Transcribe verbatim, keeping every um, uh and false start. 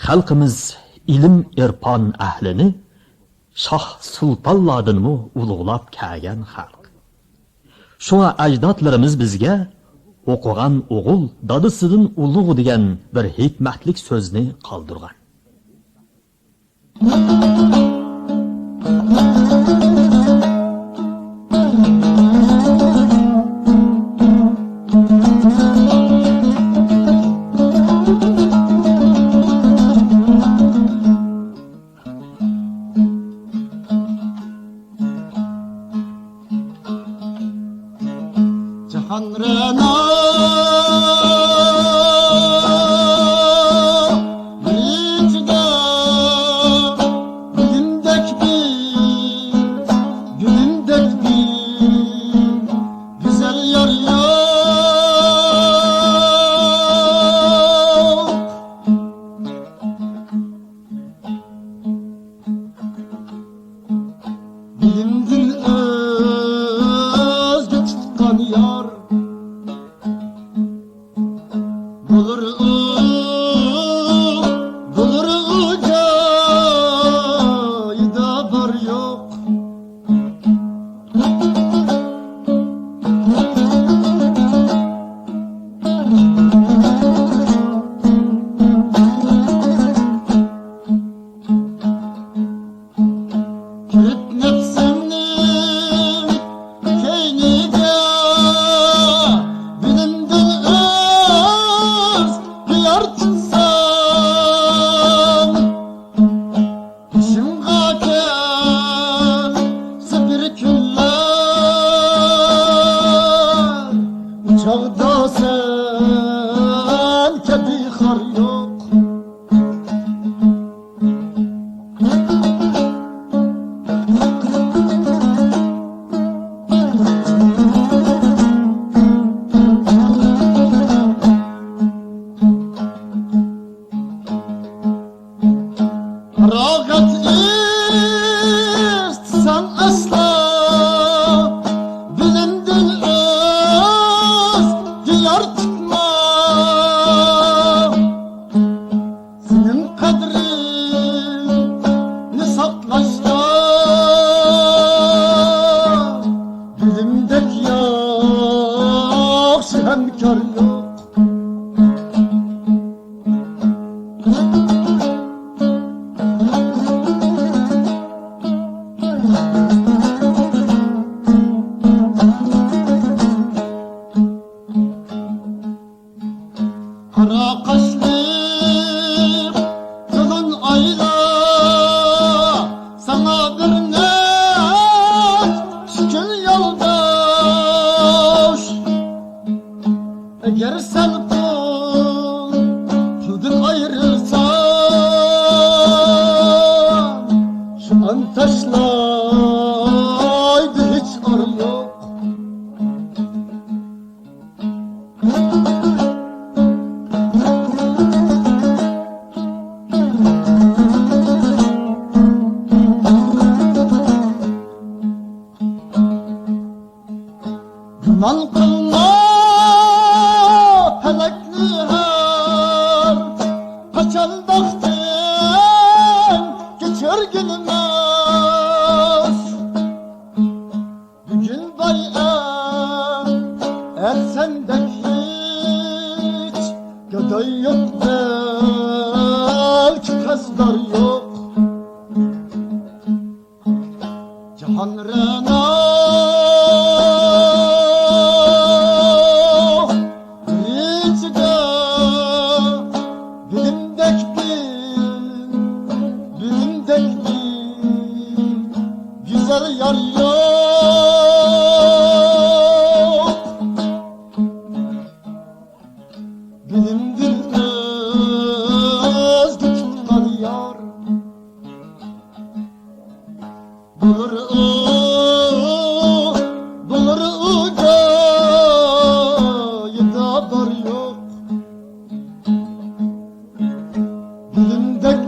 خەلقىمىز ئىلىم-ئېرپان ئەھلىنى شاھ سۇلتانلاردىنمۇ ئۇلۇغلاپ كەلگەن خەلق. شۇڭا ئەجدادلىرىمىز بىزگە «ئوقۇغان ئوغۇل دادىسىدىن ئۇلۇغ» دېگەن بىر ھېكمەتلىك سۆزنى قالدۇرغان. جاھان رەنا ئىچىدە بىلىمدەك بىر، بىلىمدەك بىر گۈزەل يار يوق. بىلىمدىن ئۆزگە تۇتقان يار بولۇر ئۇ، بولۇر ئۇ جايدا بار يوق. كىرىپ نەپسىمنىڭ كەينىگە، بىلىمدىن ئۆزگە يار تۇتسام، بېشىمغا كەلسە بىر كۈنلەر، ئۇ چاغدا سەن كەبى خار يوق. پاراغەت ئىستىسەڭ ئەسلا، بىلىمدىن ئۆزگە يار تۇتما. سېنىڭ قەدرىڭنى ساقلاشتا، بىلىمدەك ياخشى ھەمكار يوق. قارا قاشلىق يۇلۇن ئايلار، ساڭا بىر نەچچە كۈن يولداش. ئەگەر سەن پۇل، پۇلدىن ئايرىلساڭ، شۇ ئان تاشلايدۇ، ھېچ ئار يوق. گۇمان قىلما پەلەكنى، ھەر قاچان بەختىڭ كەچۈرگىلى ئەمەس. بۈگۈن باي ئەتە سەندەك ھېچ گاداي يوق، بەلكى قەرزدار يوق. جاھان رەنا ئىچىدە بىلىمدەك بىر، بىلىمدەك بىر گۈزەل يار يوق. بىلىمدىن ئۆزگە تۇتقان يار بولۇر ئۇ، بولۇر ئۇ جايىدا بار يوق. بىلىمدەك